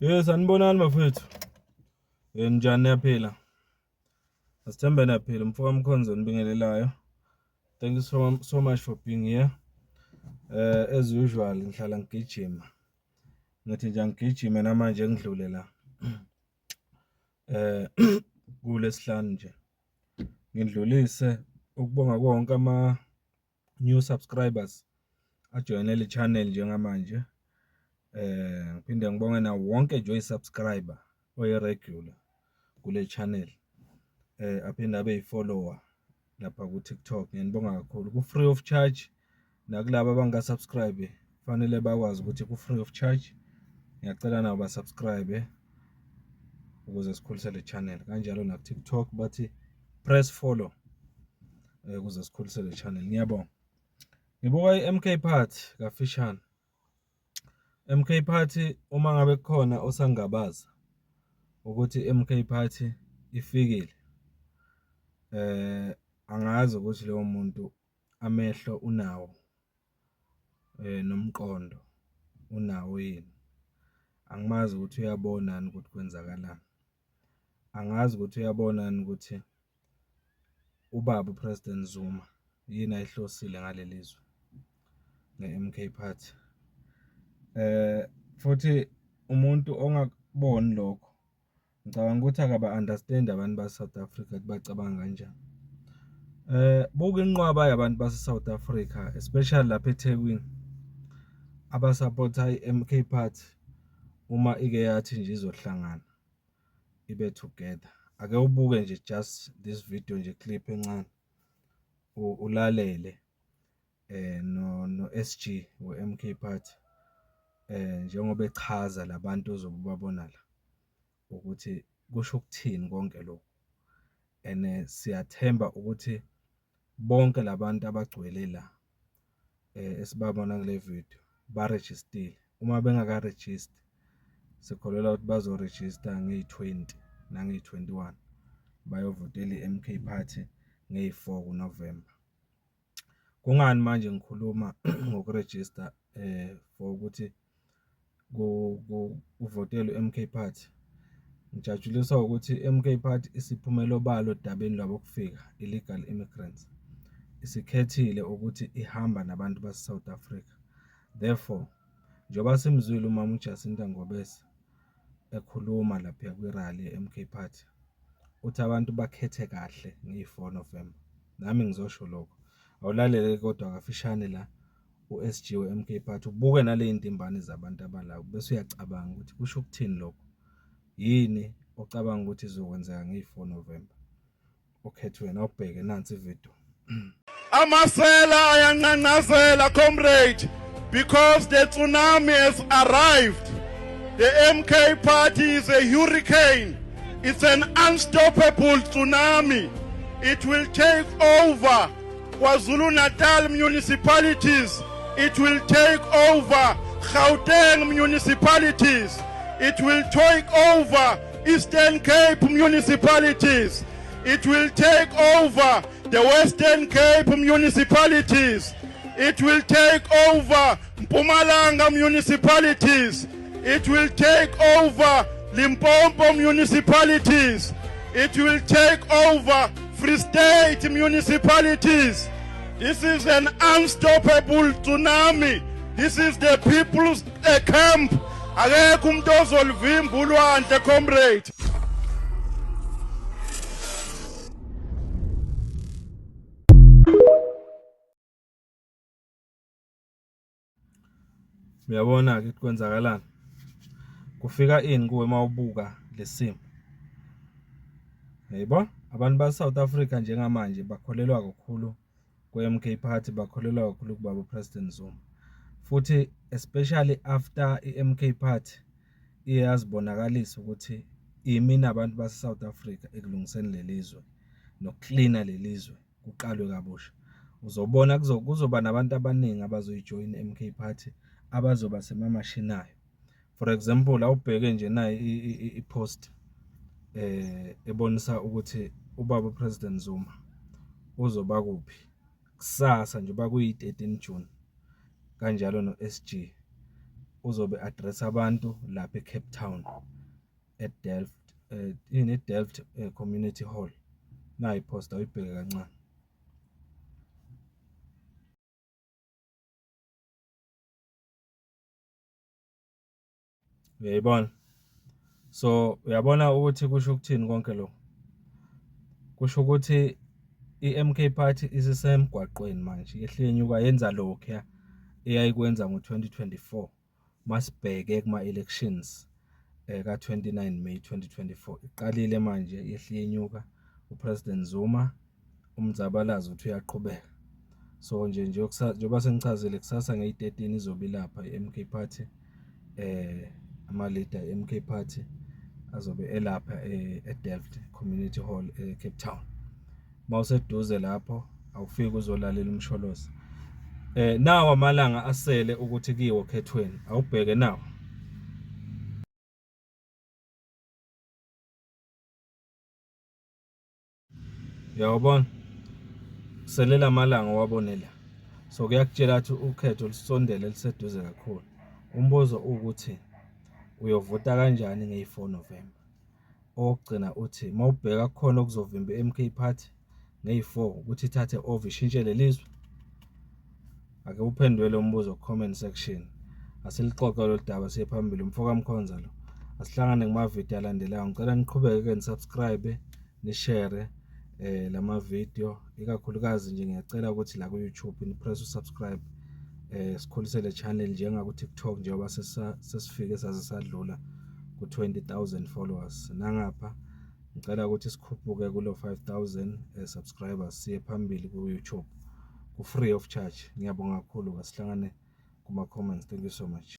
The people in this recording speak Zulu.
Yes, sanibonani bafethu. Njani niyaphila? Asithembe niyaphila. Mfoka Mkhonzo nibingelelayo. Thank you so, so much for being here. As usual ngihlala ngigijima. Ngithi nje angigijime namanje ngidlule la. Kulesihlanu nje. Ngidlulise ukubonga konke ama new subscribers ajoyine le channel njengamanje. Ngiphinde ngibonge nawo wonke nje oyi-subscriber oyi-regular kule channel. Aphinde abe yi-follower lapha ku-TikTok. Ngiyanibonga kakhulu. Ku-free of charge nakulabo abanga-subscribe kufanele bakwazi ukuthi ku-free of charge. Ngiyacela nabo ba-subscribe ukuze sikhulise le channel. Kanjalo naku-TikTok bathi press follow ukuze sikhulise le channel. Ngiyabonga. Ngibuka i-M_K Party kafishane. M_K Party uma ngabe kukhona osangabaza ukuthi i-M_K Party ifikile, angazi ukuthi loyo muntu amehlo unawo nomqondo unawo yini. Angimazi ukuthi uyabona yini ukuthi kwenzakalani. Angazi ukuthi uyabona yini ukuthi ubaba u-President Zuma yini ayihlosile ngaleli zwe nge-M_K Party. Futhi umuntu ongakuboni lokho, ngicabanga ukuthi akaba-understand-i abantu base-South Africa ukuthi bacabanga kanjani. Buka inqwaba yabantu base-South Africa, especially lapha eThekwini, abasapotha i-M_K Party uma ike yathi nje izohlangana ibe together. Ake ubuke nje just this video nje clip encane, ulalele no-S_G we-M_K Party njengoba echaza la bantu ozobe ubabona la ukuthi kusho ukuthini konke lokhu. And siyathemba ukuthi bonke la bantu abagcwele la esibabona kule video barejistile. Uma bengakarejisti, sikholelwa ukuthi bazorejista ngeyi-20 nangeyi-21 bayovotela i-M_K Party ngeyi-4 kuNovemba. Kungani manje ngikhuluma ngokurejista for ukuthi kuvotelwe i-M_K Party? Ngijatshuliswa ukuthi i-M_K Party isiphumele obala odabeni lwabokufika, illegal immigrants. Isikhethile ukuthi ihamba nabantu base-South Africa. Therefore, njengoba simzwile umama uJacinta Ngobese ekhuluma lapha kwi-rally ye-M_K Party, uthi abantu bakhethe kahle ngeyi-4 November. Nami ngizosho lokho. Awulalele kodwa kafishane la u-S_G we-M_K Party, ubuke nale y'ntimbane zabantu abala bese uyacabanga ukuthi kusho ukuthini lokho. Yini ocabanga ukuthi izokwenzeka ngeyi-4 November okhethweni? Awubheke nansi ividiyo. Amasela ayanqanqazela, comrade, because the tsunami has arrived. The MK Party is a hurricane. It's an unstoppable tsunami. It will take over KwaZulu-Natal municipalities. It will take over Gauteng municipalities. It will take over Eastern Cape municipalities. It will take over the Western Cape municipalities. It will take over Mpumalanga municipalities. It will take over Limpopo municipalities. It will take over Free State municipalities. This is an unstoppable tsunami. This is the people's camp. Akekho umuntu ozolivimba ulwandle, comrade. Uyabona-ke ukuthi kwenzakalani? Kufika ini kuwe uma ubuka lesimo? Yebo, abantu ba-South Africa njengamanje bakholelwa kakhulu kwe-M_K Party, bakholelwa kakhulu kubaba uPresident Zuma. Futhi especially after i-M_K Party iye yazibonakalisa ukuthi imi nabantu base-South Africa ekulungiseni lelizwe nokuklina lelizwe kuqalwe kabusha. Uzobona kuzoba nabantu abaningi abazoyijoyina i-M_K Party abazoba semamashini ayo. For example, awubheke nje nayi i-post ebonisa ukuthi ubaba uPresident Zuma uzoba kuphi kusasa njengoba kuyi-13 June, kanjalo no-S_G. Uzobe address abantu lapha e-Cape Town e-Delft, ini e-Delft Community Hall. Nayi i-poster, awuyibheke kancane. Uyayibona? So uyabona ukuthi kusho ukuthini konke lokho? Kusho ukuthi i-M_K Party isisemgwaqweni manje, yehle yenyuka yenza lokhuya eyayikwenza ngo-2024 masibheke kuma-elections ka-29 May 2024. Iqalile manje yehle yenyuka uPresident Zuma umzabalazo uthi uyaqhubeka. So nje njengoba sengichazile kusasa ngeyi-13 izobe ilapha i-M_K Party, ama-leader e-M_K Party azobe elapha e-Delft Community Hall e-Cape Town. Mawuseduze lapho awufike uzolalela uMsholozi. Nawa amalanga asele ukuthi kuyiwe okhethweni, awubheke nawo. Uyawubona? Selela amalanga owabone la. So kuyakutshela ukuthi ukhetho lusondele liseduze kakhulu. Umbuzo uwukuthi uyovota kanjani ngeyi-4 November? Owokugcina uthi mawubheka kukhona okuzovimba i-M_K Party ngeyi-4 ukuthi ithathe over ishintshe lelizwe? Ake uphendule lo mbuzo ku-comment section. Asilixoxe lolu daba siye phambili. Umfoka Mkhonza lo. Asihlangane kumavidiyo alandelayo. Ngicela niqhubeke-ke ni-subscribe, ni-share lama video, ikakhulukazi nje ngiyacela ukuthi la ku-YouTube ni-press u-subscribe, sikhulise le channel njengaku TikTok njengoba sesifike saze sadlula ku-20,000 followers. Nangapha ngicela ukuthi sikhuphuke kulo 5,000 subscribers siye phambili ku-YouTube ku free of charge. Ngiyabonga kakhulu, asihlangane kuma comments. Thank you so much.